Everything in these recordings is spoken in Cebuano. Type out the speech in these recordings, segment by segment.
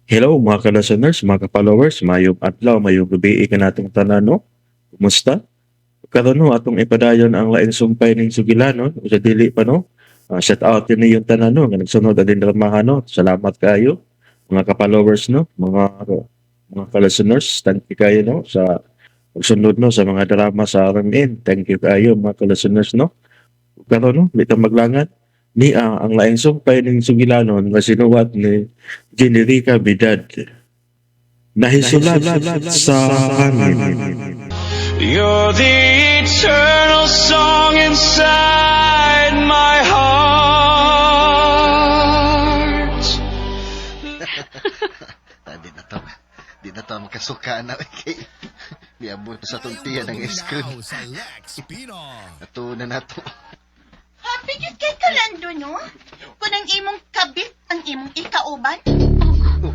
Hello mga ka-listeners, mga ka-followers, mayong adlaw, mayong gabi kanatong tanan, no? Kumusta? Karon, no, atong ipadayon ang laing sumpay ning sugilanon, no? Sa dili pa, no. Shout out din yung tanan, no, nga nagsunod adin dramahan, no. Salamat kayo mga ka-followers, no, mga ka-listeners, thank you kayo, no, sa pagsunod, no, sa mga drama sa RMN. Thank you kayo mga ka-listeners, no. Karon, no, di ta maglangan ni ang laing sumpay ning sugilanon nga sinuwat ni Generica Bidad. Nahisulat sa hangin. You're the eternal song inside my heart. Ah, di na to. Di na to makasuka na kay niabot sa tuntian ng ice cream. Sa Lex Pino. Ato na nato. Happy gyud kay Kalando, no? Kung ang imong kabit ang imong ikauban. Oh,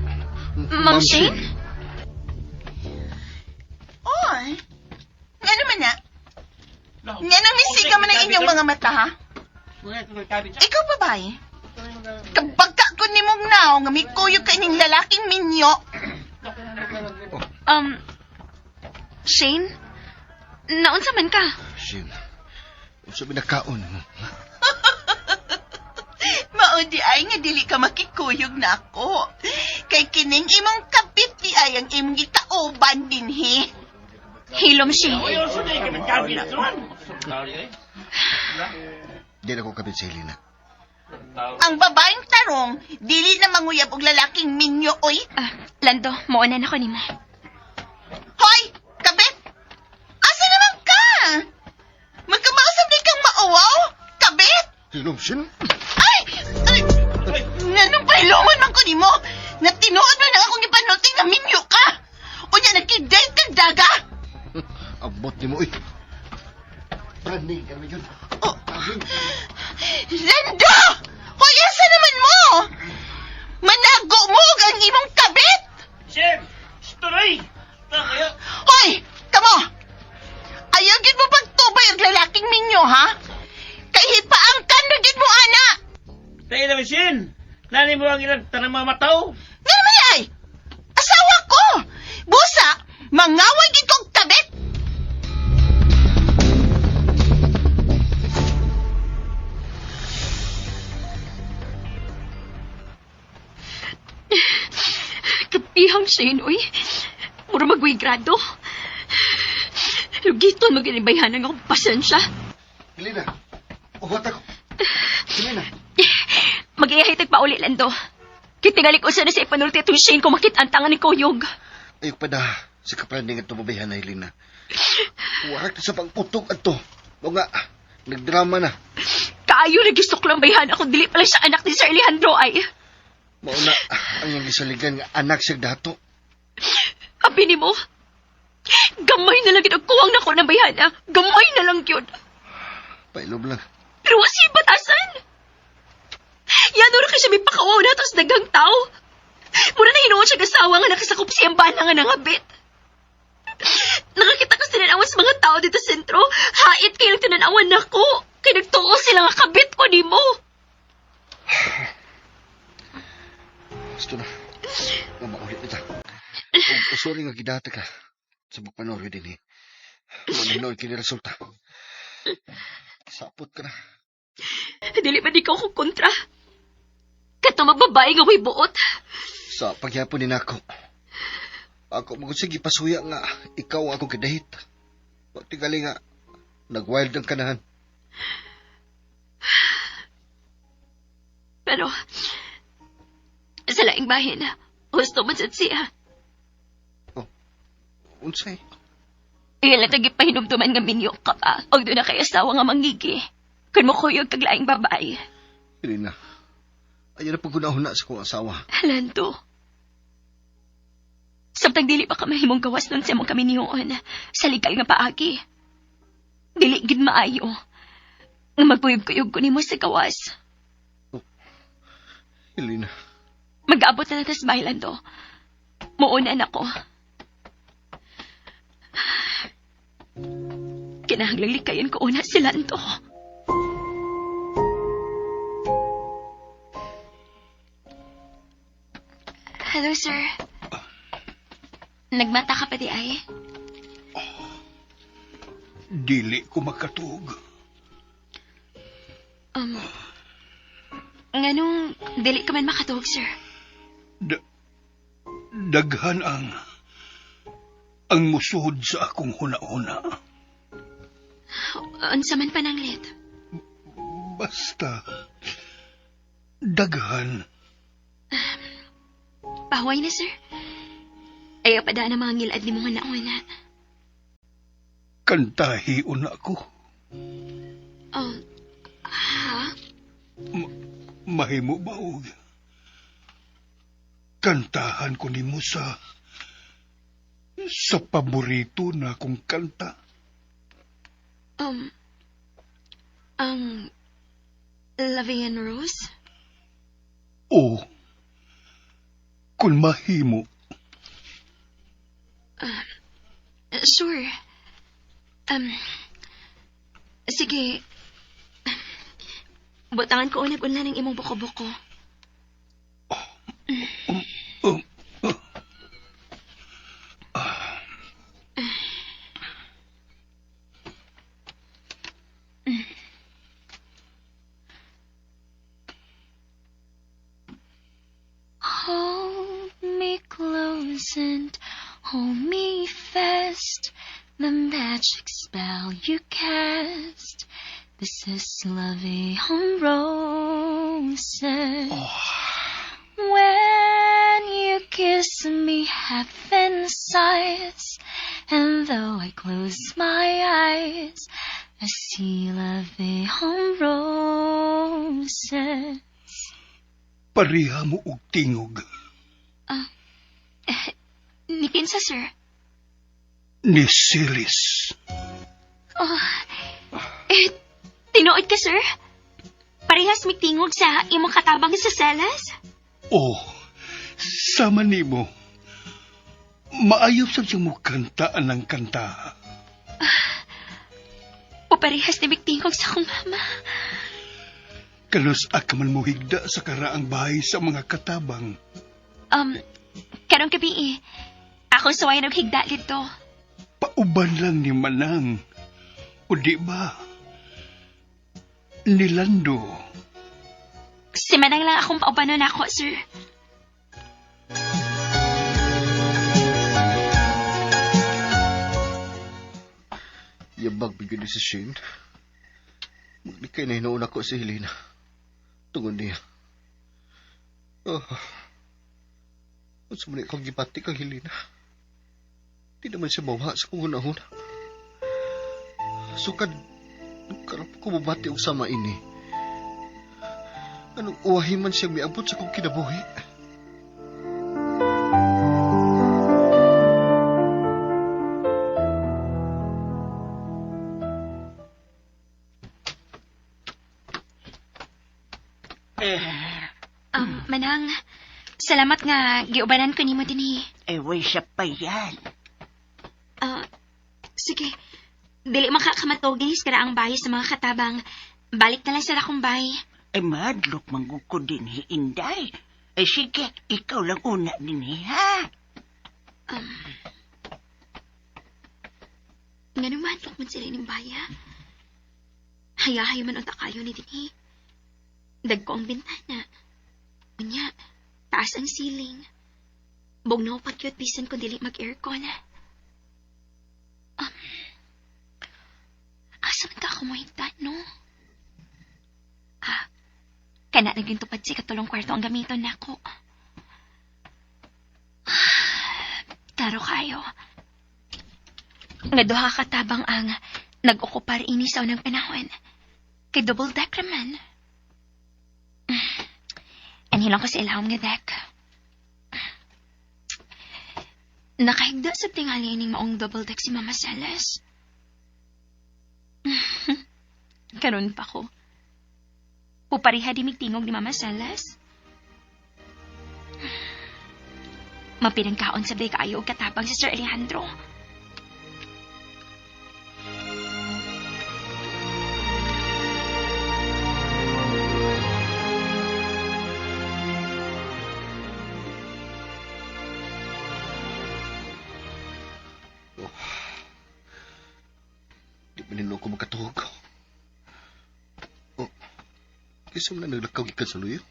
Ma'am Shane? Oy. Nga naman na. Nga nang misiga man ang inyong mga mata, ha? Ikaw, babae. Kabagka ko ni mong nao nga may kuyog ka ining lalaking minyo. Shane? Naunsa man ka? Shane. Unsa binakaon mo? Mao di ay nga dili ka makikuyog na ako. Kay kining imong kabit di ay ang imong ikauban dinhi. Hilom, Shane. Di na ko kabit sa Helena. Ang babaeng tarong, dili na manguyab og lalaking minyo, oy. Ah, Lando, muuna na ko nimo. Hoy! Kabit! Asa naman ka? Magkamausap di kang mauwaw? Kabit! Hilom, Shane. Ay! Ay! Nanong pahiluman man ko nimo? Na tinuod man ang akong ipanulti nga minyo ka! Unya, nagkidate kag daga! Abot ni mo eh. Praning ka na yun. Oh. Praning. Lando! Hoy, asa naman mo? Manago mo og ang imong kabit! Hoy! Kamo! Ayaw gid mo pagtubay ang lalaking minyo, ha? Kay hipaang kan na gid mo, ana! Tayo na, Shin! Nani mo ang ilang tanang mga mataw? Nga naman ay! Asawa ko! Busa, mangaway gid kong kabit! Kapihang Shane, uy. Mura magway grado. Lugiton maginibayhanan akong pasensya. Helena. Uwat ako. Helena. Mag-iahitag pa uli, Lando. Kitingali ko sana sa ipanulti itong Shane kung makita ang tanga ni Kuyog. Ayok pa na sa kapraning at tumabihan na Helena. Warak na sa pangputog ato. O nga, nagdrama na. Kaayo nagisuklang bayhan ako, dili pala siya anak ni Sir Alejandro ay. Mauna ang iyang gisaligan nga anak siya dato. Abi ni mo, gamay na lang yun ang kuwang nako ng bayhana. Gamay na lang yun. Pailob lang. Pero wasi batasan. Yan ora kasi may pakauaw na tapos daghang tao. Mura na hinuon siya kasawa nga nakasakop siyang bana nga nangabit. Nakakita ka sa tinanawan sa mga tao dito sa sentro. Hait kayo lang tinanawan nako. Kay nagtuo sila nga kabit ko nimo. Gusto na. O maulit na ta. O, sorry nga gidata ka. Sa pagpanoryo din eh. Maninoy kini resulta. Sapot ka na. Dili ba di ka ako kontra? Katong magbabae nga way buot. Sa pagyapon ni nako. Ako mo sige pasuya nga ikaw ang akong kidahit. Wa tingali nga nagwild ang kanahan. Pero, sa laing bahin, gusto man sad siya. Unsay? Iyan lang tagi pahinumduman nga minyo ka pa. Og doon na kay asawa nga mangigi. Kun mo kuyog kag laing babae. Irina. Ayaw na paggunahuna sa kong asawa. Lando. Samtang dili pa ka mahimong gawas nun sa imong kaminiyoon sa legal nga paagi. Dili gid maayo nga magkuyog-kuyog ko nimo sa gawas. Elena. Mag-aabot na natas bahay, Lando. Muuna na ko. Kinahanglang likayan ko una si Lando. Hello, sir. Nagmata ka pa di ay? Dili ko makatuog. Nganong dili ka man makatuog, sir? Daghan ang musuhod sa akong huna-huna. Unsa man pananglit? Basta, daghan. Pahuway na, sir. Ayaw pa daan ang mga ngilad ni mga nauna. Kantahion ako. Oh, ha? Mahimo ba og kantahan ko nimo sa paborito na akong kanta? Ang La Vie en Rose? O, kung mahimo. Sure. Sige. Butangan ko unag unla ng imong buko-buko. Hold me close and hold me fast. The magic spell you cast. This is La Vie en Rose. When you kiss me, heaven sighs. And though I close my eyes, I see La Vie en Rose. Pareha mo og tingog. Ni kinsa, sir? Ni Celis. Oh, eh, tinuod ka, sir? Parehas mitingog sa imong katabang sa Celes? Oh, sama nimo. Maayo sa siyang mo kantaan ng kanta. O parehas ni mitingog sa akong mama. Kanus-a ka man mohigda sa karaang bahay sa mga katabang. Karong gabi eh. Akong suway og higda dito. Pauban lang ni Manang. O di ba? Ni Lando. Si Manang lang akong paubanon ako, sir. Yabag bigyan ni si Shane. Maglikay na hinuon ako si Helena. Tungod niya. Oh. Unsa man akong gibati kang Helena. Di naman siya mawa sa kong hunahuna. Sukad, karap ko mabati og sama ini. Anong uwahi man siyang miabot sa kong kinabuhi? Manang, salamat nga giubanan ko nimo dinhi. Eh, way siya pa yan. Sige. Dili makakamatog dinhi sa karaang bahay sa mga katabang. Balik na lang sa akong bahay. Ay, madlok manggug ko dinhi, Inday. Ay, sige, ikaw lang una dinhi, ha? Nga naman, madlok man sila ining baya. Hayahay man unta kayo ni dinhi. Dagko ang bintana. Unya, taas ang ceiling. Bugnaw pagyot bisan kung dili mag-aircon. Asa man ka ako mohigda, no? Ah, kana naging tupad si katulong kwarto ang gamiton nako. Taro kayo. Nga duha ka tabang ang nag-okupar ini sa unang panahon. Kay double deck raman. Anhilang ko sa ilawom nga deck. Nakahigda sa tingali ining maong double deck si Mama Celes. Karon pa ko. Pupariha di migtingog ni Mama Celes. Mapinangkaon sa day kaayo og katabang si Sir Alejandro. Di ba ko makatuog? Oh, kinsa man na naglakaw gikan sa luyo?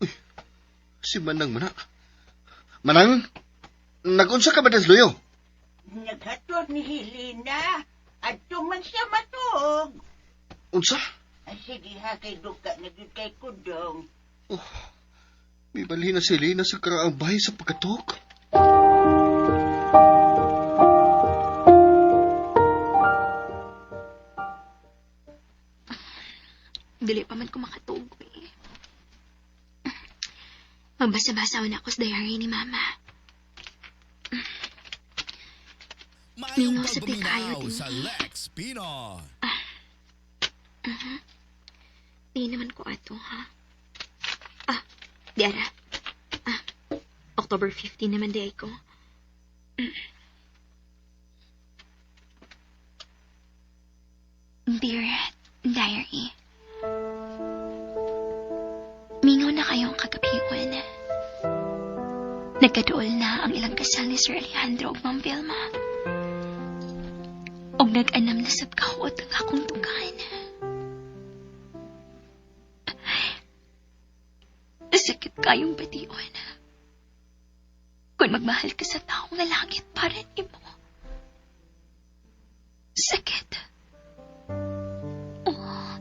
Uy, si Manang man na. Manang, nag-unsa ka ba sa luyo? Naghatod ni Helena. Adto man siya matuog. Unsa? Ay, sige ha, kay duka na gyud kay kudong. Oh, may balhin na si Helena sa karaang bahay sa pagkatuog. Dili pa man ko makatuog eh. Magbasa-basa na ako sa diary ni Mama. Maayong Mingaw sa pagkayo pagpaminaw din sa eh. Lex Pino. Di naman ko ato, ha? Ah, di ara. Ah, October 15 naman di ay ko. Dear Diary, mingaw na kayong kagabion. Nagkaduol na ang ilang kasal ni Sir Alejandro ug Ma'am Vilma. Og nag-anam na sab kahuot ang akong tugan. Sakit kayong bation. Kung magmahal ka sa tao nga langit para nimo. Sakit. Oh.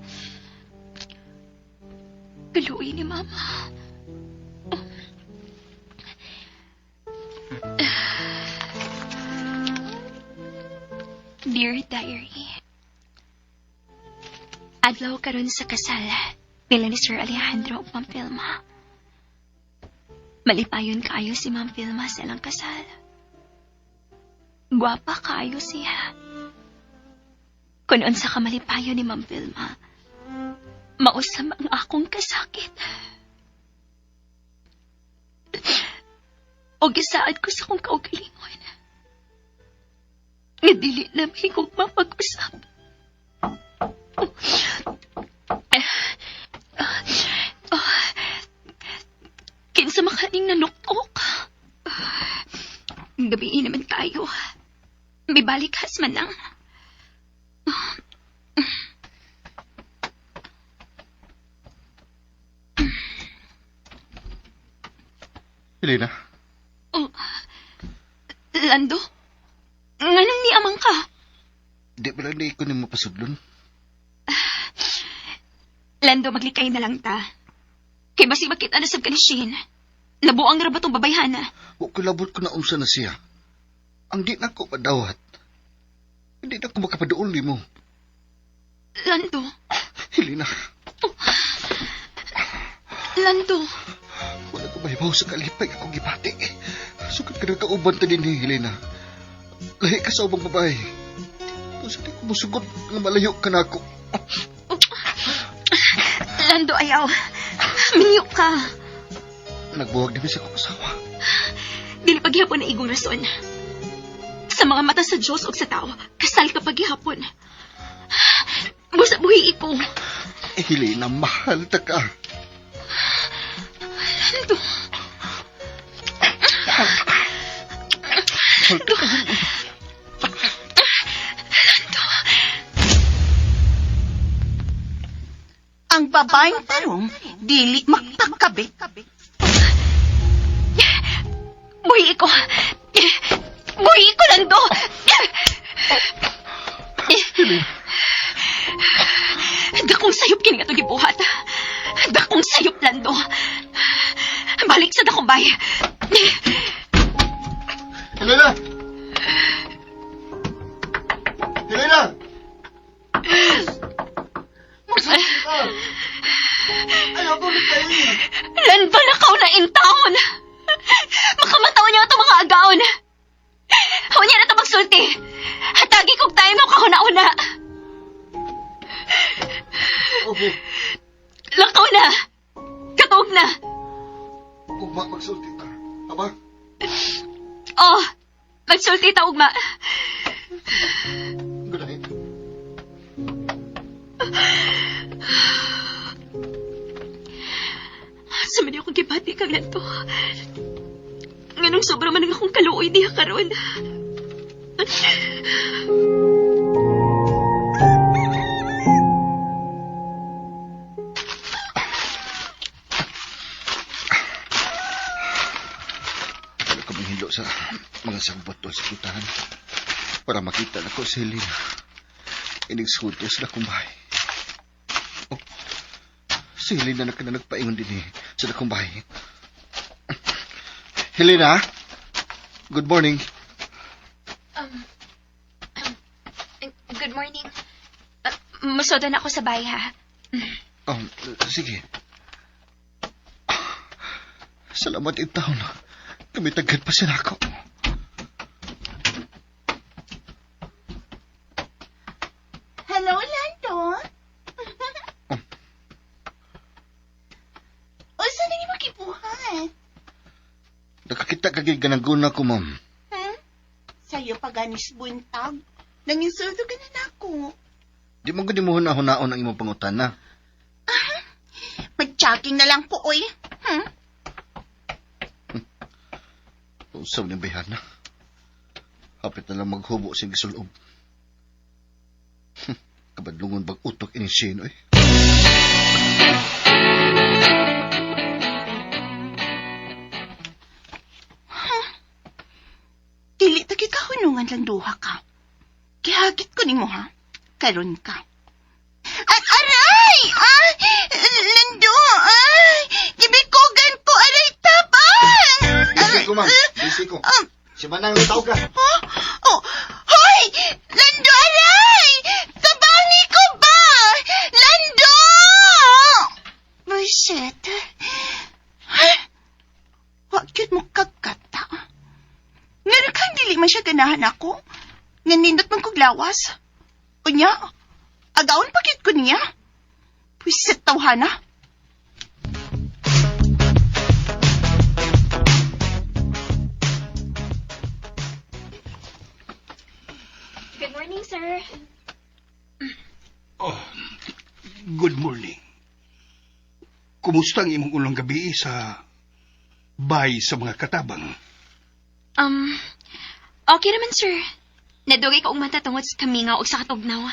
Kaluoy ni Mama. Oh. Dear Diary, adlaw karon sa kasal nila ni Sir Alejandro ug Ma'am Vilma. Malipayon kaayo si Ma'am Vilma sa ilang kasal. Gwapa kaayo siya. Kung unsa ka malipayon ni Ma'am Vilma, mausam ang akong kasakit. O gisaad ko sa akong kaugalingon. Nga dili na mahigog mapag-usap. Kinsa makaning nanuktok. Gabi naman kayo. May balikas man lang. Helena, Oh, Lando? Nganong niamang ka? di ba lang di ko ni mapasudlon? Lando, maglikay na lang ta. Kay basi makita na sab ka ni Shane. Nabuang ra ba tong babayhana? Wa ko labot ko na unsa na siya. Ang di na ko padawat. Hindi na ko makapaduol nimo. Lando, Helena, Lando. wala ko mahibaw sa kalipay akong gibati. Sukad ka na kauban ta din ni Helena. Lahi ka sa ubang babae. Kung sa di ko musugot nga malayo ka na ako. Lando, ayaw. Minyo ka. Nagbuwag namin sa akong asawa. Dili paghihapon na igong rason. Sa mga mata sa Diyos o sa tao, kasal ka paghihapon. Busa buhi ko. Helena, mahal ta ka. Lando. Mahal ta ka. Ang babaeng tarong, dili magpakabit. Buhi ko. Buhi ko, Lando. Dakong sayop kini nga gibuhat. Dakong sayop, Lando. Balik sa dakong bay. Helena! Helena! Please! Magsabi ka! Ayaw ko ni kayo! Lando, nakaw na in town. Makamataw niya itong mga agaon. Hawa niya na ito magsulti. Hatagi kog tayo mo kahuna-una. Okay, Lakaw na. Katuog na. ugma magsulti ta. Aba? Oh, magsulti ta ugma. Good night. Sa man akong gibati kang Lando. Nganong sobra man ang akong kaluoy diha karon. pultahan para makita nako si Helena. Inig sa dakong bahay. Oh, si Helena na kana nagpaingon din eh, sa dakong bahay. Helena, good morning. Good morning. Musoda na ako sa bahay, ha? Sige. Salamat intawon. Kami tagad pa siya nako. Hello, Lando. Unsa na nimo gibuhat? Nakakita ka gid ganaguna ko, ma'am. Hmm? Sayo pa ganis buntag. Nanginsulto ka na nako. Di mo gud mo huna-hunaon ang imong pangutana. Mag-jogging na lang po, oy. Usab ni bayhana. Hapit na lang maghubo sa gisulob. Kabadlungon bag utok ini siya, oy. Dili ta gid kahunungan lang duha ka. Gihagit ko nimo ha. Karon ka. At aray! Ah! Lando! Ay! Gibikugan ko! Aray, tabang! Busy ko, ma'am. Busy ko. Si Manang litaw ka. Oh! Oh! Hoy! Lando, aray! Tabangi ko ba? Lando! Bullshit. Ha? Wa gyud mo kagkata. Ngano kang dili man siya ganahan ako? Nga nindot man kog lawas. Unya, agaon pa gyud ko niya. Bullshit tawhana. Good morning, sir. Oh, good morning. Kumusta ang imong unang gabi sa bay sa mga katabang? Okay naman, sir. Nadugay ko og mata tungod sa kamingaw ug sa katugnaw.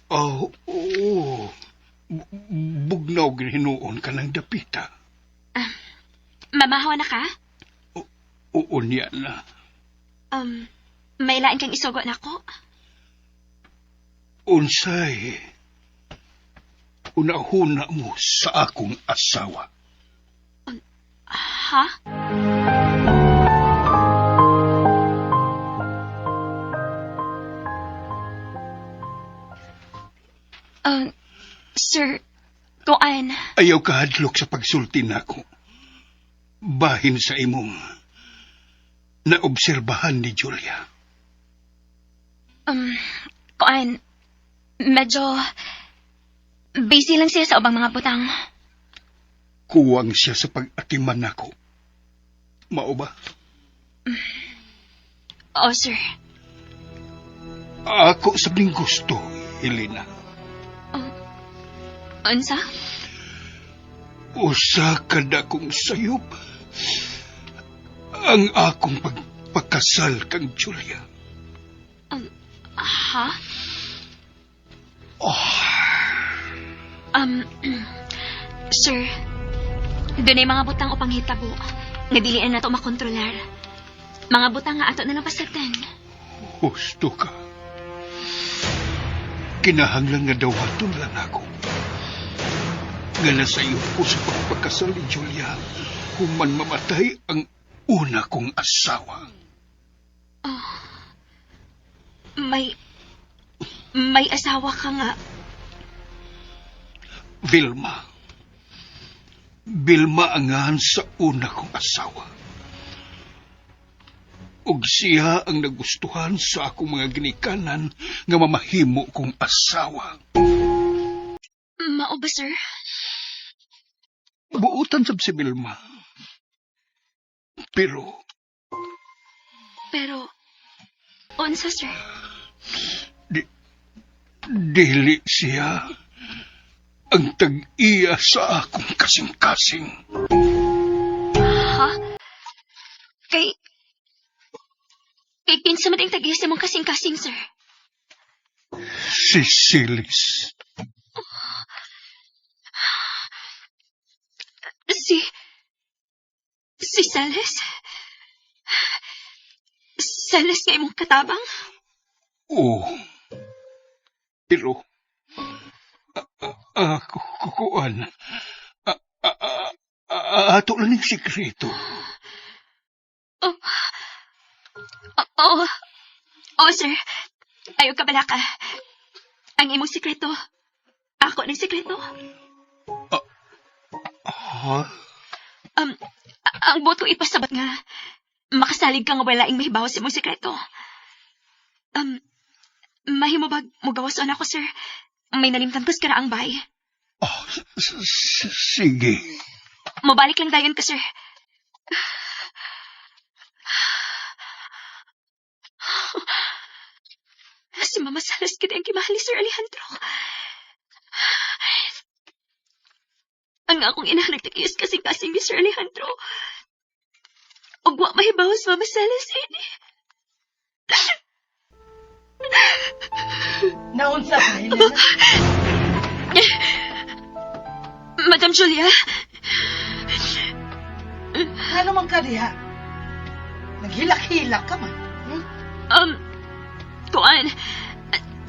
Oh, oo. Bugnaw hinuon ka ng dapita. Mamahaw na ka? Oo niya na. May lain kang isugo nako? Unsay, una-huna mo sa akong asawa. Ha? Sir, kuan. Ayaw ka hadlok sa pagsulti nako. Bahin sa imong naobserbahan ni Julia. Kuan, medyo busy lang siya sa ubang mga butang. Kuwang siya sa pag-atiman nako. Mao ba? Oo, sir. Ako sa ning gusto, Helena. Unsa? Usa ka dakong sayop ang akong pagpakasal kang Julia. Ha? Oh, Sir, dunay mga butang upang hitabo nga dili na nato makontrolar. Mga butang nga ato na lang pasagdan. Husto ka. Kinahanglan nga dawaton lang ako. Nga nasayop ko sa pagpakasal ni Julia human mamatay ang una kong asawa. May asawa ka nga. Vilma. Vilma ang ngalan sa una kong asawa. Ug siya ang nagustuhan sa akong mga ginikanan nga mamahimo kong asawa. Mao ba, sir? Buutan sab si Vilma. Pero Pero, unsa, sir? Dili siya ang tag-iya sa akong kasing-kasing. Ha? Kay kinsa man ang tag-iya sa imong kasing-kasing, sir? Si Silis. Si Celes? Salas nga imong katabang? Oo. Pero, kukuan, ato lang yung sikreto. Oh. Oo. Oo, sir. Ayaw ka balaka. Ang imong sikreto. Ako ng sikreto. Ha? Ang buot ko ipasabot nga, makasalig ka nga wala ing mahibaw sa imong sikreto. Mahimo bag mugawas ako, sir? May nalimtan ko sa karaang bay. Oh, sige. Mabalik lang dayon ka, sir. Si Mama Salas kita ang kimahal ni Sir Alejandro. Ang akong ina nagtagiyos kasing-kasing ni Sir Alejandro. Ug wa mahibaw si Mama Salas ini. Naunsa ka, Helena? Madam Julia, Ano man ka diha? Naghilak-hilak ka man. Hmm? Kuan,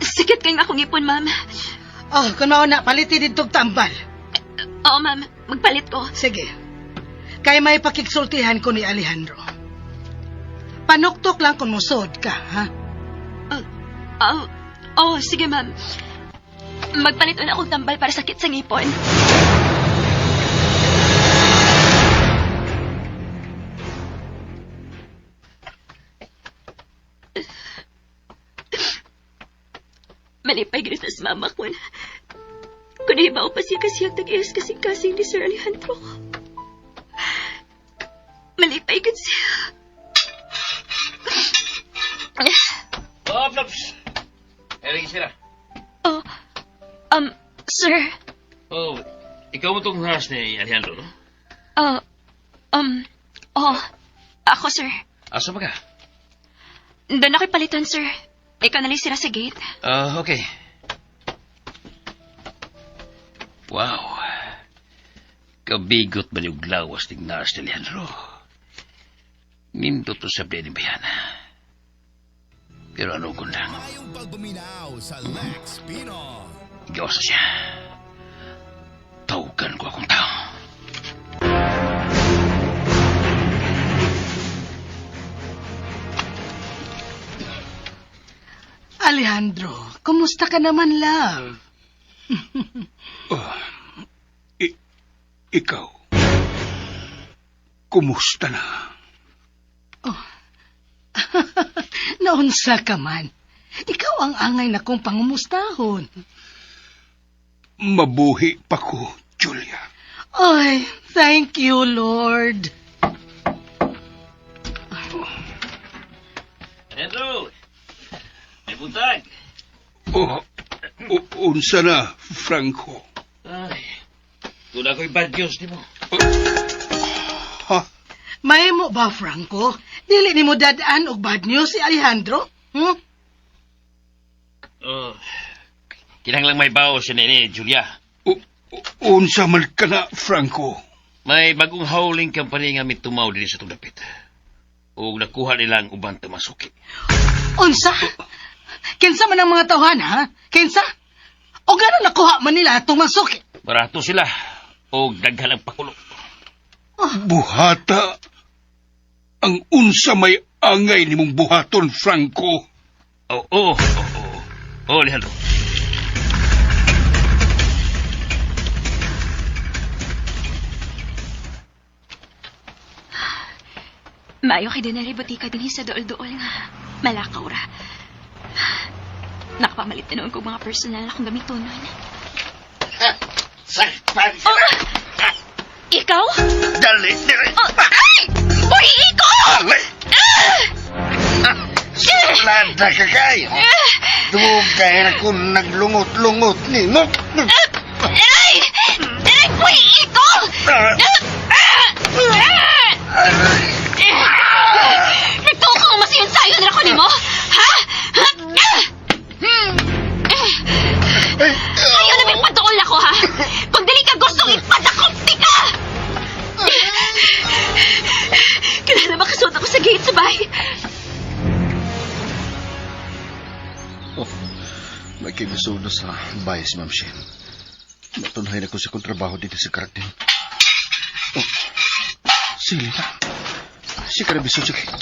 sakit kayong akong ipon, ma'am. Oh, kung mauna, paliti dito tambal. Oo, ma'am. Magpalit ko. Sige. Kay may pakigsultihan ko ni Alejandro. Panuktok lang kung musod ka, ha? Oh, oh, sige, ma'am. Magpalit na akong tambal para sakit sa ngipon. Malipay gid sa mama ko. Kung ibaw pa siya kasi ang tag-iyas kasing-kasing ni Sir Alejandro. Malipay gid siya. Oh, Flops! Eric, sira. Oh, sir. Oh, ikaw mo tong nurse ni Alejandro, no? Oh, ako, sir. Asa ba ka? Doon ako'y palitan, sir. Ikaw na lang sira sa gate. Ah, okay. Wow. Kabigot ba yung lawas ng nurse ni Alejandro? Nindot to sa ni Bayana. Pero ano ko lang, Mayong pagbuminaw sa Lex Pino. gawas na siya. Tawagan ko akong tao. Alejandro, kumusta ka naman, love? Oh, ikaw, kumusta na? Oh. Naunsa ka man. Ikaw ang angay na kong pangumustahon. Mabuhi pa ko, Julia. Ay, thank you, Lord. Alejandro! May buntag! Oh, unsa na, Franco? Ay, tula ko'y bad news ni mo. Ha? Mahimo ba, Franco? Dili ni mo dadaan og bad news si Alejandro? Hmm? Oh, kinahanglang may bawo si Nene, Julia. Unsa man ka na, Franco? May bagong hauling company nga mitumaw dili sa itong dapit. Ug nakuha nila ang uban tamasuki. Unsa? Kinsa man ang mga tawhan, ha? Kinsa? O gano'n nakuha man nila atong masuki? Barato sila. Og daghan ang pakulo. Buhata. Ang unsa may angay nimong buhaton, Franco. Oo, oo, oo. Oo, Alejandro. Maayo kay Denary Botika dinhi sa dool-dool nga. Malakaw ra. Nakapamalit na noon kog mga personal akong gamiton nun. Sakpan Oh! Ikaw? Dali, dali. Oh, ay! Boy, iko! Dali. Sulada ka kayo. Dugay na kung naglungot-lungot ni mo. Ay! Ay, boy, iko! Nagtukong masiyon sayo na ako nimo? Ha? Ayaw na may paduol ako, ha? Kung dili ka gustong ipadakop, di ka! Kailangan makasuot ako sa gate sa bahay. Oh, may kibisuno sa bahay si Ma'am Shen. Matunhay na ko sa kontrabaho dito sa karakter. Oh, si Helena. Si Karabiso sa kito.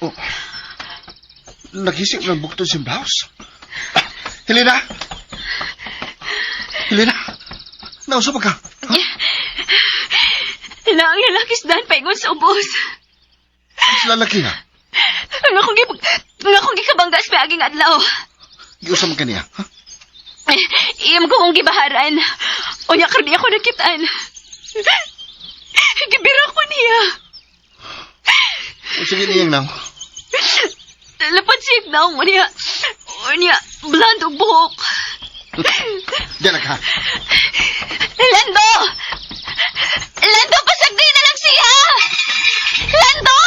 Oh, naghisip ng bukto si blouse. Ah, Helena! Helena! Nausa pa ka? Na ang lalakis dan paingon sa ubos. Sa lalaki ha? Ang akong ang akong gikabanggas paaging adlaw. Giusa man kaniya, ha? Iyam ko kong gibaharan. Unya karon ako nakitaan. Gibira ko niya. O, sige niyang naw. Lapad siya naong unya. Unya, blonde og buhok. Diyan ka. Lando! Lando, pasagdi na lang siya! Lando!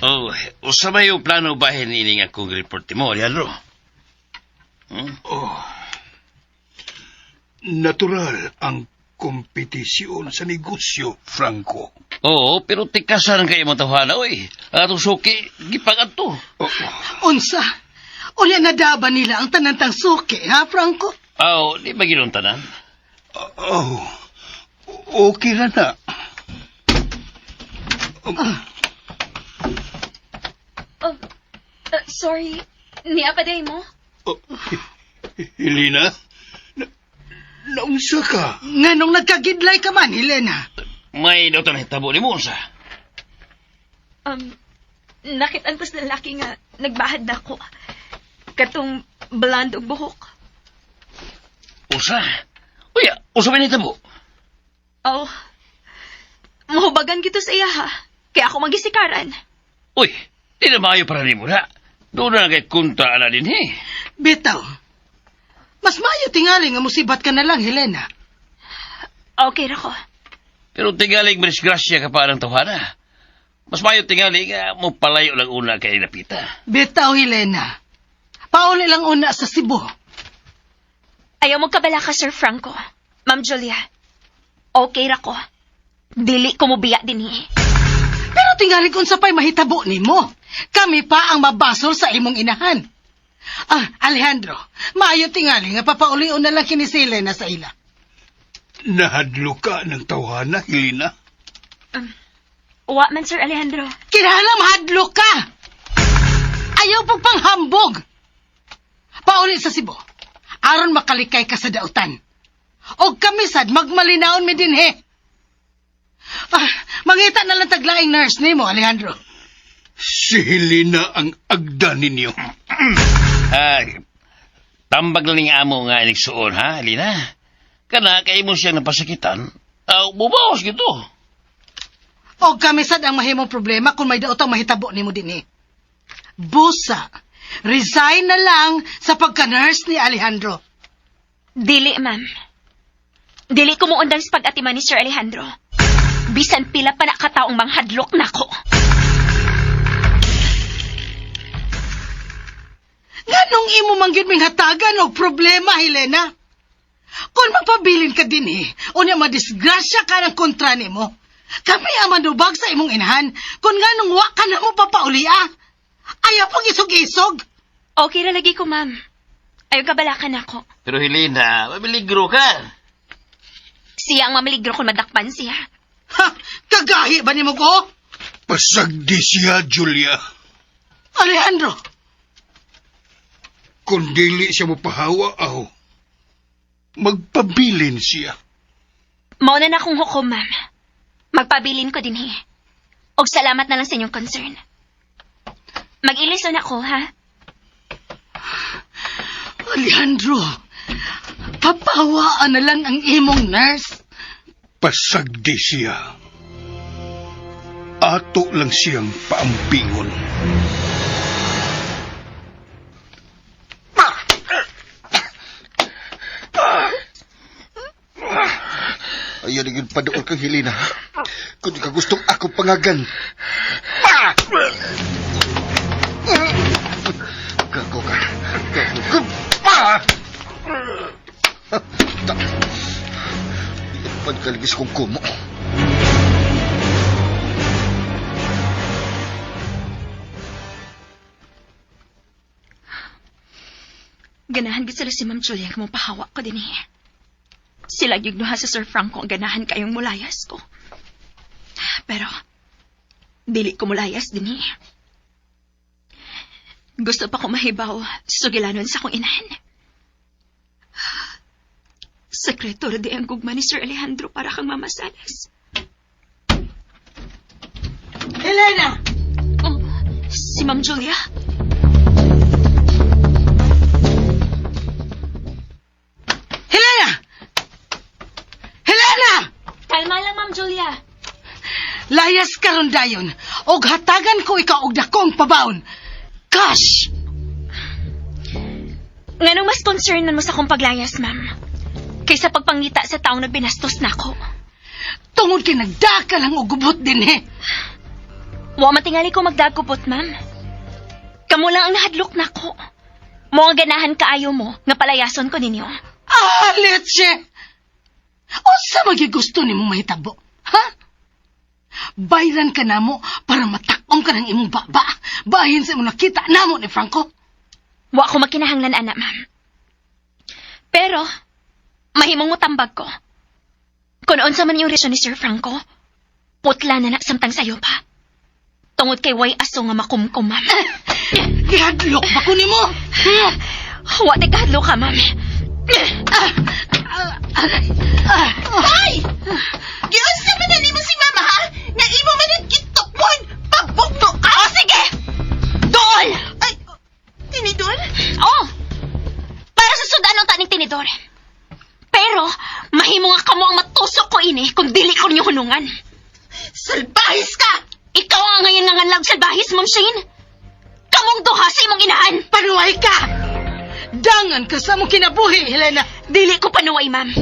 Oh, usa may yung plano bahin ini nga kong report mo, Alejandro? Hmm? Oh. Natural ang kompetisyon sa negosyo, Franco. Oo, pero tikasan kayo mo tawhana, oy. Atong suki, gipangadto. Oh, Unsa? Unya nadaba nila ang tanantang suki, ha, Franco? Aw, di ba ginon tanan? oh, okay na na. Oh, sorry. Niya pa day mo? Oh, Helena, naunsa ka? Nganong nagkagidlay ka man, Helena? May daw tanay tabo ni mo, unsa? Nakitaan ko sa lalaki nga nagbahad na ako. Katong blonde og buhok. Usa? Uy, usa ba ni tabo? Oh, mahubagan gito sa iya ha. Kaya ako magisikaran. Uy, di na maayo para nimo na. Doon na kay kunta ana din he. Bitaw. Mas maayo tingali nga musibat ka na lang, Helena. Okay ra ko. Pero tingaling disgrasya ka pa ng tawhana. Mas maayo tingali nga mo palayo lang una kay napita. Bitaw, Helena. Pauli lang una sa Cebu. Ayaw mo kabala ka, Sir Franco. Ma'am Julia, okay ra ko. Dili ko mobiya din eh. Pero tingali kung sa pa'y mahitabo nimo. Kami pa ang mabasol sa imong inahan. Ah, Alejandro, maayo tingali nga papaulion na lang kini si Helena sa ila. Nahadlo ka ng tawhana, Helena. Wa man, Sir Alejandro. Kinahanglan mahadlo ka. Ayaw pagpanghambog. Pauli sa Cebu. Aron makalikay ka sa dautan. Og kami sad magmalinaon mi dinhi. Ah, mangita na lang taglaing nurse nimo, Alejandro. Si Helena ang agda ninyo. Ay, tambag lang ning amo nga iligsuon, ha, Helena? Kana, kay mo siyang napasakitan, bubawas gito. Og kami sad ang mahimong problema kung may daotang mahitabo nimo dinhi. Busa, resign na lang sa pagka-nurse ni Alejandro. Dili, ma'am. Dili ko muundang sa pag-atiman ni Sir Alejandro. Bisan pila pa na kataong manghadlok nako. Nganong imo man gyud ming hatagan og problema, Helena? Kung magpabilin ka dinhi, unya madisgrasya ka ng kontra nimo. Kami ang manubag sa imong inahan kung nganong wa ka na mo papaulia. Ayaw pag isog-isog. Okay ra lagi ko, ma'am. Ayaw kabalakan ako. Pero Helena, mamiligro ka. Siya ang mamaligro kung madakpan siya. Ha, kagahi ba nimo ko? Pasagdi siya, Julia. Alejandro, Kung dili siya mapahawa, aw, magpabilin siya. Mauna na akong hukom, ma'am. Magpabilin ko dinhi. Og salamat na lang sa inyong concern. Mag-ilis na ako, ha? Alejandro, papahawaan na lang ang imong nurse. Pasagdi siya. Ato lang siyang paampingon. Ayaw na yun padool kang Helena. Kung di ka gustong ako pangagan. Gago ka. Gago ka. Pagkaligis kong kumo. Ganahan gid sila si Ma'am Julia nga mapahawa ko din eh. Sila gyud duha sa Sir Franco ang ganahan kayong mulayas ko. Pero, dili ko mulayas din eh. Gusto pa ko mahibaw sugilanon sa akong inahan. Sekreto ra di ang gugma ni Sir Alejandro para kang Mama Salas. Helena! Oh, si Ma'am Julia? Helena! Helena! Kalma lang, Ma'am Julia. Layas karon dayon, og hatagan ko ikaw og dakong pabaon. Cash! Nganong mas concern man mo sa akong paglayas, ma'am? Kaysa pagpangita sa taong nagbinastos nako. Tungod kay nagdaka lang og gubot din eh. Wa matingali ko magdagupot, ma'am. Kamo lang ang nahadlok nako. Mo ang ganahan kaayo mo nga palayason ko ninyo. Ah, leche! Unsa magigusto nimo mahitabo? Ha? Bayran ka namo para matak-om ka ng imong baba. Bahin sa imong nakita namo ni Franco. Wa ko makinahanglan ana, ma'am. Pero mahimong mutambag ko. Kung unsa man yung reasyon ni Sir Franco, putla na na samtang sayo pa. Tungod kay way aso nga makumkum, ma'am. Gihadlok ba ko nimo? Wa ti kahadlok ka, ma'am. Ah, Ay! Giunsa man na nimo si mama, ha? Nga imo man ang gitukmon! Pagbugno ka! Oh, sige! Dool! Ay, tinidor? Oh! Para sa sudan ang taning tinidor. Pero, mahimo nga kamo ang matusok ko ini kung dili ko ninyo hunungan. Salbahis ka! Ikaw ang ngayon nga nganlag salbahis, Ma'am Shane. Kamong duha sa imong inahan. Panuway ka! Dangan ka sa among kinabuhi, Helena. Dili ko panuway, ma'am.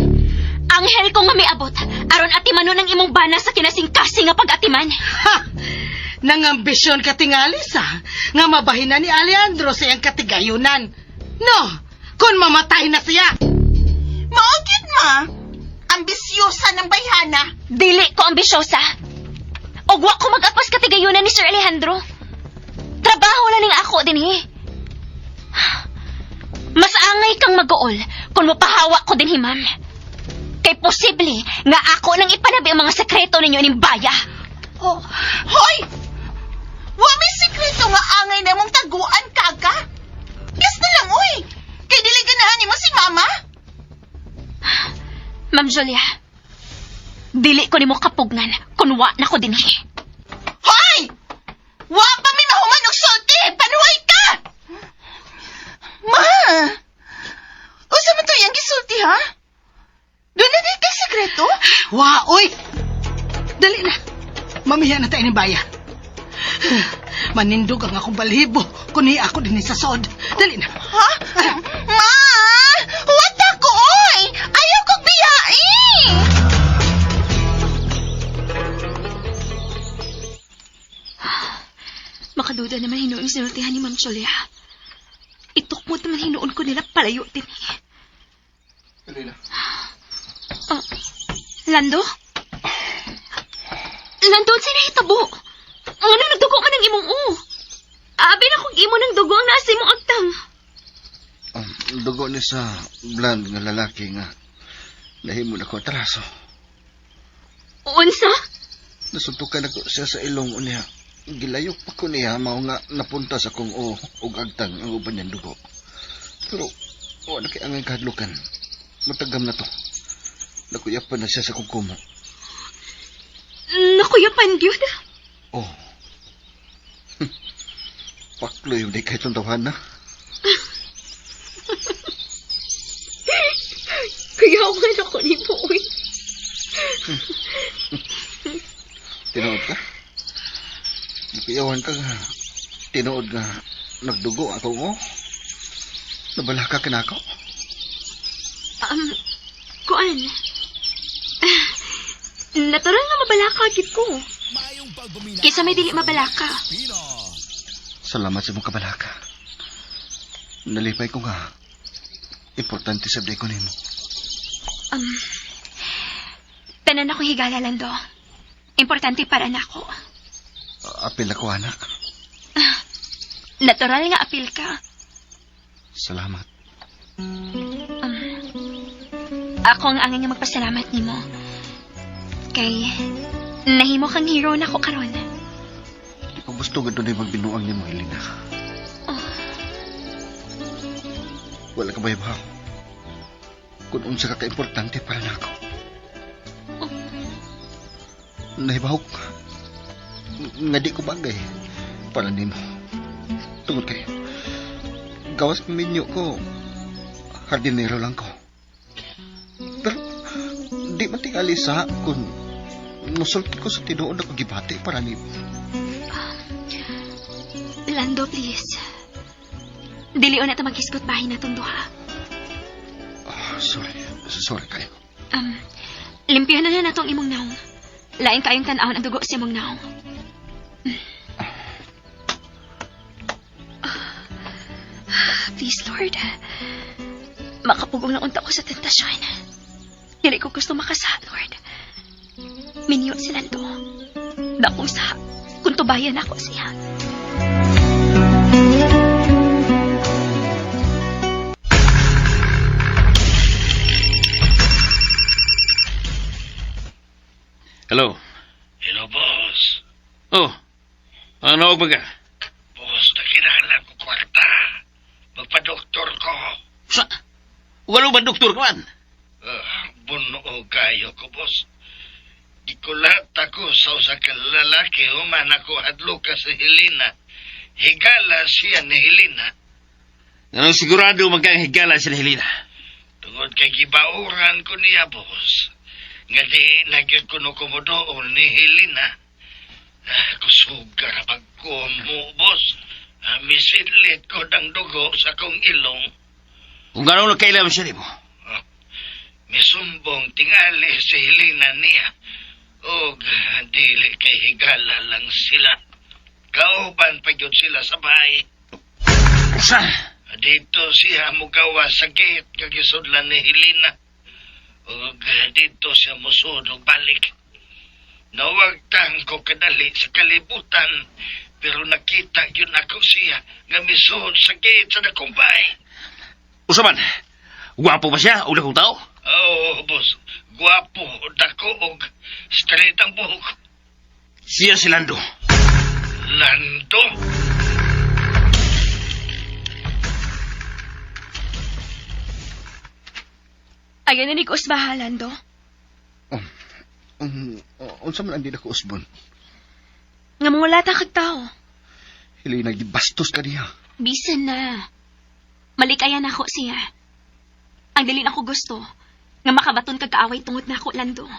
Anghel ko nga miabot, aron atimanon ang imong bana sa kinasingkasing nga pag-atiman. Ha! Nangambisyon ka tingali sa nga mabahin na ni Alejandro sa iyang katigayunan. No! Kung mamatay na siya! Maugit, ma! Ambisyosa ng bayhana. Dili ko ambisyosa. Og wa ko mag-atpas katigayunan ni Sir Alejandro. Trabaho lang ning ako din eh. Mas angay kang mag-uol kung mapahawa ko din ma'am. Kay posible nga ako nang ipanabi ang mga sekreto ninyo ning baya. Oh, Hoy! Wa may sikreto nga angay na mong taguan, kaka! Yes na lang, uy! Kay dili ganahan nimo si mama? Ma'am Julia, dili ko nimo kapugnan kung wa na ko dinhi. Hoy! Wa pa mi mahuman og sulti! Panuway ka! Ma! Usa man to iyang gisulti, ha? Doon na din kay sikreto? wa, oy! Dali na! Mamiya na tayo ni Baya. Manindog ang akong balhibo kung niya ako din sa sod. Dali na. Ha? Ma! What ako, oy! Ayaw kong biyain! Makaduda naman hinuon sinultihan ni Ma'am Julia. Itukmot naman hinuon ko nila palayo din eh. Helena. Ah, Lando? Lando, sa nahitabo? Ano nagdugo man ang imong u? Abi na kung imo ng dugo ang nasa imong agtang. Dugo ni sa bland nga lalaki nga nahimo na ko atraso. Unsa? Nasuntukan ako siya sa ilong unya. Gilayok pa ko niya mao nga napunta sa kong o ug agtang ang uban niyang dugo. Pero wa na kay angay kahadlukan. Matagam na to. Nakuyapan na siya sa kong kumo. Nakuyapan gyud. Oh. Pakloy di kay itong tawahan na. Kuya, man ako ni Boy. Tinuod ka? Nakuyawan ka nga. Tinuod nga. Nagdugo ako mo. Nabalaka ka na ako. Kuan. Ah, natural nga mabalaka gid ko. Maayong pagpaminaw Kaysa may dili mabalaka. Pino. Salamat sa imong kabalaka. Nalipay ko nga. Importante sa ko nimo. Tanan ako higala, Lando. Importante para nako. Apil ako, anak. Natural nga apil ka. Salamat. Ako ang angay nga magpasalamat nimo. Kay nahimo kang hero nako karon. Di ko gusto nga dunay magbinuang nimo, Helena. Oh. Wala ka ba ibaw? Kung unsa ka kaimportante para nako. Oh. Nahibaw ka. Nga di ko bagay para nimo. Tungod kay gawas ang minyo ko, hardinero lang ko. Pero di man tingali sa kung musulti ko sa tinuod na gibati para nimo. Lando, please. Dili na ta maghisgot bahin natong duha. Ah, sorry. Sorry kayo. Limpihan na na natong imong naong. Lain kayong tan-awon ang dugo sa imong naong. Please, Lord. Makapugong lang unta ko sa tentasyon. Dili ko gusto makasa, Lord. Minyo si Lando. Dakong sa kung tubayan ako siya. Hello. Hello, boss. Oh, ano ba ka? Boss, nakinahanglan ko kwarta. Magpa-doktor ko. Sa? Walo ba doktor ka man? Buno kayo ko, boss. Gikulat ako sa usa ka lalaki human ako hadlo ka sa Helena. Higala siya ni Helena. Anong sigurado magkang higala si Helena? Tungod kay gibauran ko niya, boss. Nga di na gyud ko no kumudoon ni Helena. Kusog ka pagko mo, boss. Misidlit ko ng dugo sa kong ilong. Kung gano'n nagkailan siya nimo? Misumbong tingali si Helena niya. Og dili kay higala lang sila. Kauban pa gyud sila sa bahay. Sa? Dito siya mugawa sa gate kagisudlan ni Helena. Og dito siya musud og balik. Nawagtang ko kadali sa kalibutan, pero nakita yun ako siya nga misud sa gate sa dakong bahay. Usa man, gwapo ba siya o dakong tao? Oo, boss. Gwapo, dako og straight ang buhok. Siya si Lando. Lando? Ayaw na ni ko usbaha, Lando. Unsa man ang di na ko usbon? Nga mangulata kag tao. Helena, gibastos ka niya. Bisan na. Malikayan ako siya. Ang dili na ko gusto, nga makabaton kag kaaway tungod na ako, Lando.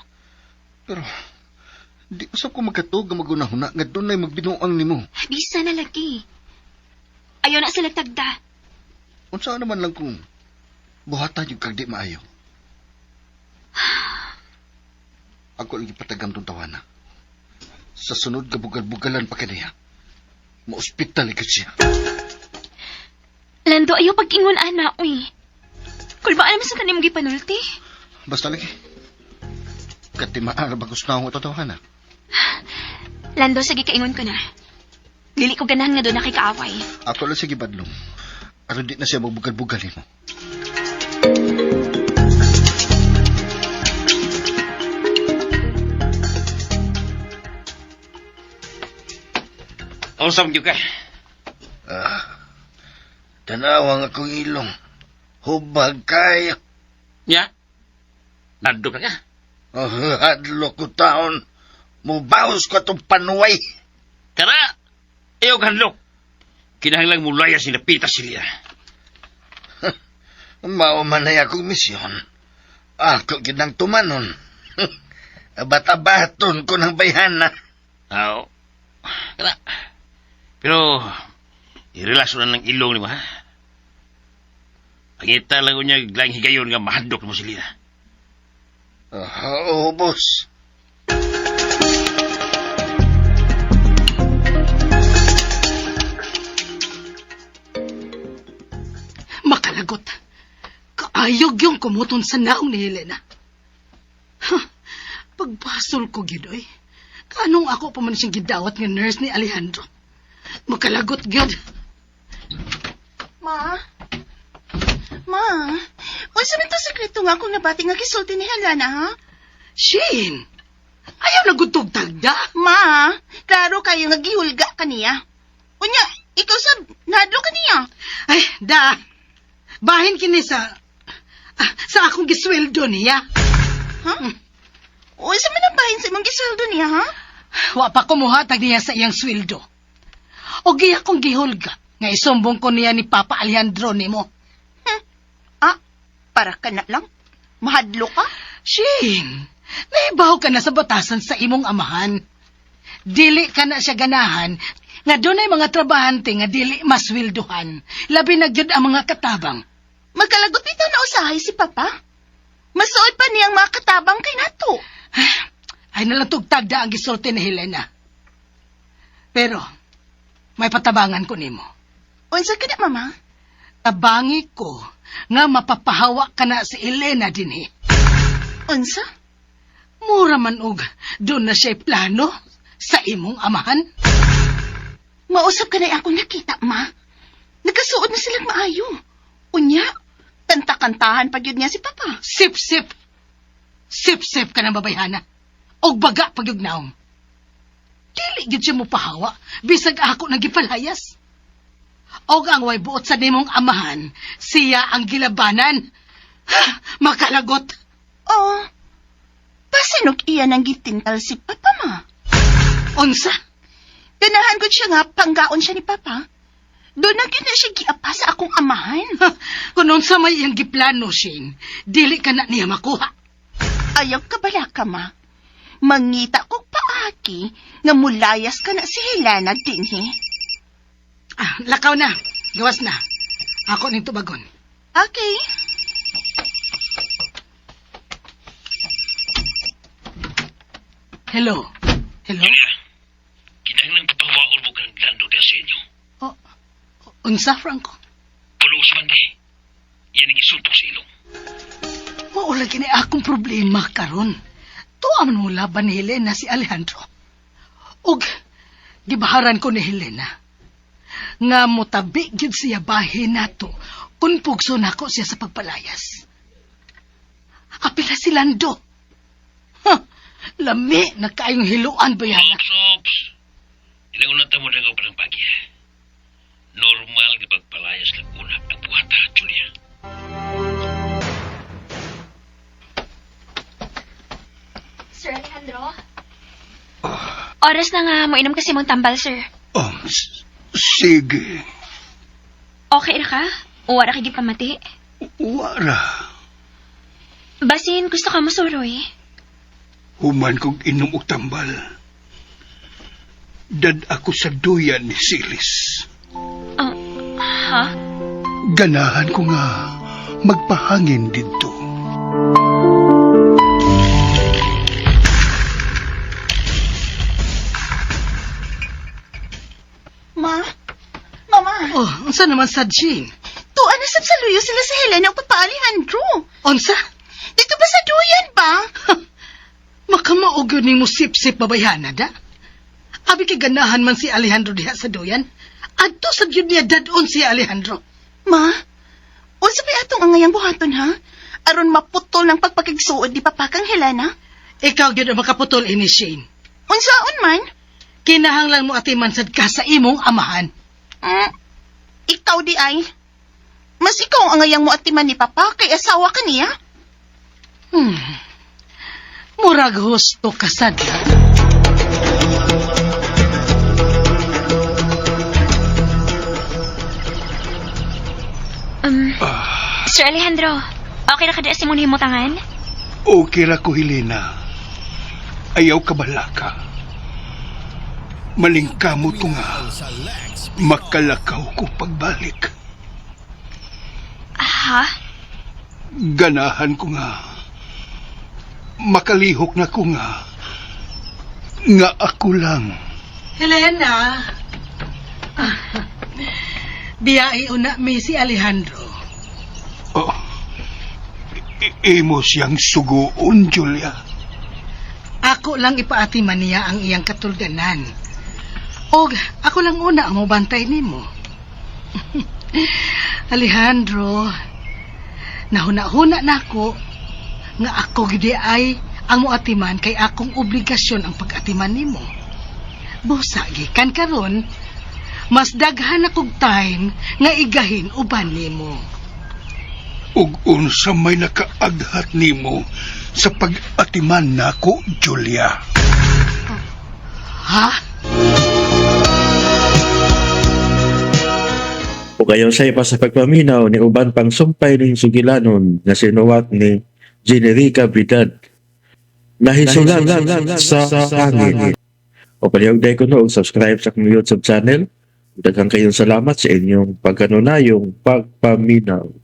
Pero, di usab ko magkatuog nga magunahuna nga dunay magbinuang nimo. Bisan na lagi. Ayaw na sila tagda. Unsa naman lang kung buhatan yung kag di maayo. Ako lagi patagam tong tawana. Sa sunod gabugal-bugalan pa kaniya. Maospital ikot siya. Lando, ayaw pag-ingon, ana, uy. Kulbaan naman sa tanim gipanulti. Basta lagi. Katimaan ra bagus na akong tawana. Lando, sige kaingon ko na. Dili ko ganahan nga doon na kay kaaway. Ako lang sige badlong. Aron di na siya magbugal-bugal mo. Unsa man gyud ka? Tanawang akong ilong. Hubag kayo. Nya? Nandok na ka? Oh, hadlo ko taon. Mubaos ko itong panuway. Kara! Ayaw ka hadlok. Kinahanglang mulaya sila pita sila. Mao man ay akong misyon. Ako ginang tumanon. Batabaton ko ng bayhana. Aw. Kara. Pero, i-relax na ng ilong nimo, ha? Pangita lang ko niya lang higayon nga mahadlok mo sila. Oo, boss. Makalagot. Kaayog yung kumuton sa naong ni Helena. Huh, pagbasol ko, Gidoy. Kanong ako pa man siyang gidawat nga nurse ni Alejandro. Makalagot, gyud. Ma? Ma, unsa man to sekreto nga akong nabati nga gisulti ni Helena, ha? Shane, ayaw na gutog tagda. Ma, klaro kayo nga gihulga ka niya. Unya, ikaw sab, nahadlo ka niya. Ay, da. Bahin kini sa sa akong gisweldo niya. Ha? Unsa man ang bahin sa imong gisweldo niya, ha? Wa pa kumuhatag niya sa iyang sweldo. O giya kong gihulga nga isumbong ko niya ni Papa Alejandro nimo. Ah, para ka na lang. Mahadlo ka? Shane, naibaw ka na sa batasan sa imong amahan. Dili ka na siya ganahan nga dunay mga trabahante nga dili masweldohan. Labi na gyud ang mga katabang. Magkalagot bitaw na usahay si Papa. Masuod pa niyang mga katabang kay nato. Ay nalang tugtagda ang gisulti ni Helena. Pero, may patabangan ko nimo. Unsa ka na, Mama? Tabangi ko nga mapapahawa ka na si Elena dinhi. Unsa? Mura man og doon na siya'y plano sa imong amahan. Mausap ka na akong nakita, Ma. Nagkasuod na silang maayo. Unya, kanta-kantahan pa gyud niya si Papa. Sip-sip. Sip-sip ka ng babayhana. Og baga pagyug naong. Dili gyud siya mo pahawa bisag ako nang gipalayas. Og ang way buot sa nimong amahan, siya ang gilabanan. Ha, makalagot. Oh, pasinok iya nang gitintal si Papa, Ma. Unsa? Ganahan ko siya nga, panggaon siya ni Papa. Doon na gyud na siya giapa sa akong amahan. Ha, kung unsa may iyang giplano, Shane, dili ka na niya makuha. Ayaw ka bala ka, Ma. Mangita kog paaki nga mulayas ka na si Helena dinhi. Ah, lakaw na. Gawas na. Ako ning tubagon. Okay. Hello. Hello? Kinahanglan papawaon mo kang Lando diya sa inyo. Oh, unsa, Franco? Pulo sa man di. Yan ang isuntok sa ilong. Mao lagi ni akong problema karon. Tuwa man mo laban ni Helena si Alejandro. Ug gibaharan ko ni Helena nga motabi gyud siya bahin nato kung pugso nako siya sa pagpalayas. Apila si Lando. Ha, lami na kaayong hiluan ba yan? Ops, ops. Ilang unang tamo na ko palang pagi. Normal nga pagpalayas lang una ang buhata, Julia. Sir Alejandro? Oras na nga, moinom kasi mong tambal, sir. Sige. Okay ra ka? O wala kay gipamati? Wala. Basin, gusto ka masuroy. Human kong inom og tambal. Dad ako sa duyan ni Silis. Ah, ha? Ganahan ko nga magpahangin didto. Ma? Mama? Oh, unsa naman sa Jean? Tuan na sab sa luyo sila sa Helena ug Papa Alejandro. Unsa? Dito ba sa duyan ba? Makamaog yun nimo sip-sip babayhana da? Abi kay ganahan man si Alejandro diha sa duyan. Adto sa gyud niya dadon si Alejandro. Ma? Unsa pa atong angayang buhaton ha? Aron maputol ng pagpakigsuod ni Papa kang Helena? Ikaw gyud ang makaputol ini Shane. Unsaon man? Kinahanglan mo atiman sad ka sa imong amahan. Mm, ikaw di ay. Mas ikaw ang angayang mo atiman ni Papa kay asawa ka niya. Murag husto ka sad. Ha? Sir Alejandro, okay ra ka di sa imong himutangan? Okay ra ko, Helena. Ayaw ka balaka. Malingkamot ko nga. Sa Lex Makalakaw ko pagbalik. Ha? Ganahan ko nga. Makalihok na ko nga. Nga ako lang. Helena. Ah, Biyai una mi si Alejandro. Oh. Imo siyang suguon, Julia. Ako lang ipaatiman niya ang iyang katulganan. Og ako lang una ang mobantay nimo. Alejandro, Nahuna-huna nako nga ako gidi ay ang moatiman kay akong obligasyon ang pag-atiman nimo. Busa gikan karon, mas daghan akong time nga igahin uban nimo. Ug unsa may nakaaghat nimo sa pag-atiman nako, Julia? Ha? Ug ayon sa iba sa pagpaminaw ni uban pang sumpay ning sugilanon nga sinuwat ni Generica Vidad. Nahisulan sa hangin. O palihog day ko no, subscribe sa akong YouTube channel. Daghang kayong salamat sa inyong pagkanunayong pagpaminaw.